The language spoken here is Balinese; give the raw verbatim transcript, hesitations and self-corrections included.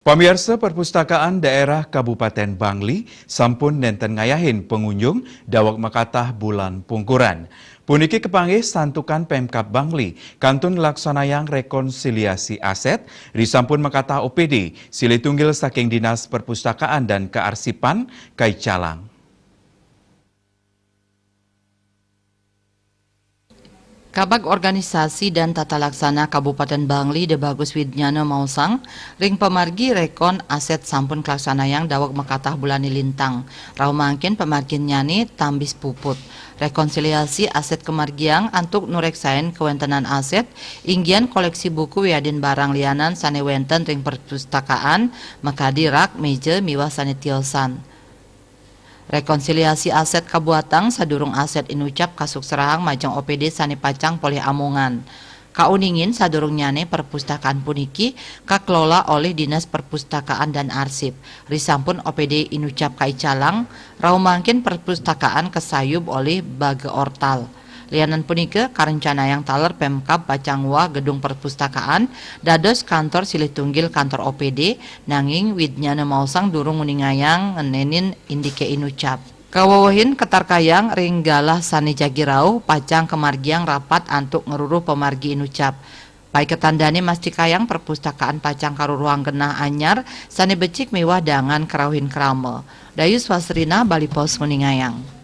Pamiarsa, Perpustakaan Daerah Kabupaten Bangli sampun nenten ngayahin pangunjung daweg makatah bulan pungkuran. Puniki kapanggih santukan Pemkab Bangli kantun nglaksanayang rekonsiliasi aset, risampun makatah O P D silih tunggil saking Dinas Perpustakaan dan Kearsipan kaicalang. Kabag Organisasi dan Tata Laksana Kabupaten Bangli, De Bagus Widnyana, maosang ring pamargi rekon aset sampun kalaksanayang daweg makatah bulan lintang. Rauh mangkin pamarginnyane tambis puput. Rekonsiliasi aset kamargiang antuk nureksain kawentenan aset, inggian koleksi buku wiadin barang lianan sane wenten ring perpustakaan, makadi rak, meja, miwah sane tiosan. Rekonsiliasi aset kabuatang sadurung aset inucap kasukserahang majeng O P D sane pacang polih amongan. Kauningin sadurungnyane perpustakaan puniki kakelola olih Dinas Perpustakaan dan Arsip. Risampun O P D inucap kaicalang, rauh mangkin perpustakaan kasayub olih Baga Ortal. Lianan punika, karencanayang taler Pemkab pacang nguah gedung perpustakaan dados kantor silih tunggil kantor O P D, nanging Widnyana maosang durung nguningayang ngenenin indike inucap. Kawewehin katarkayang ring galah sane jagi rauh pacang kamargiang rapat antuk ngruruh pamargi inucap. Paiketan dane mastikayang perpustakaan pacang karuruhang genah anyar sane becik miwah dangan karauhin krama. Dayus Wasrina, Bali Post, nguningayang.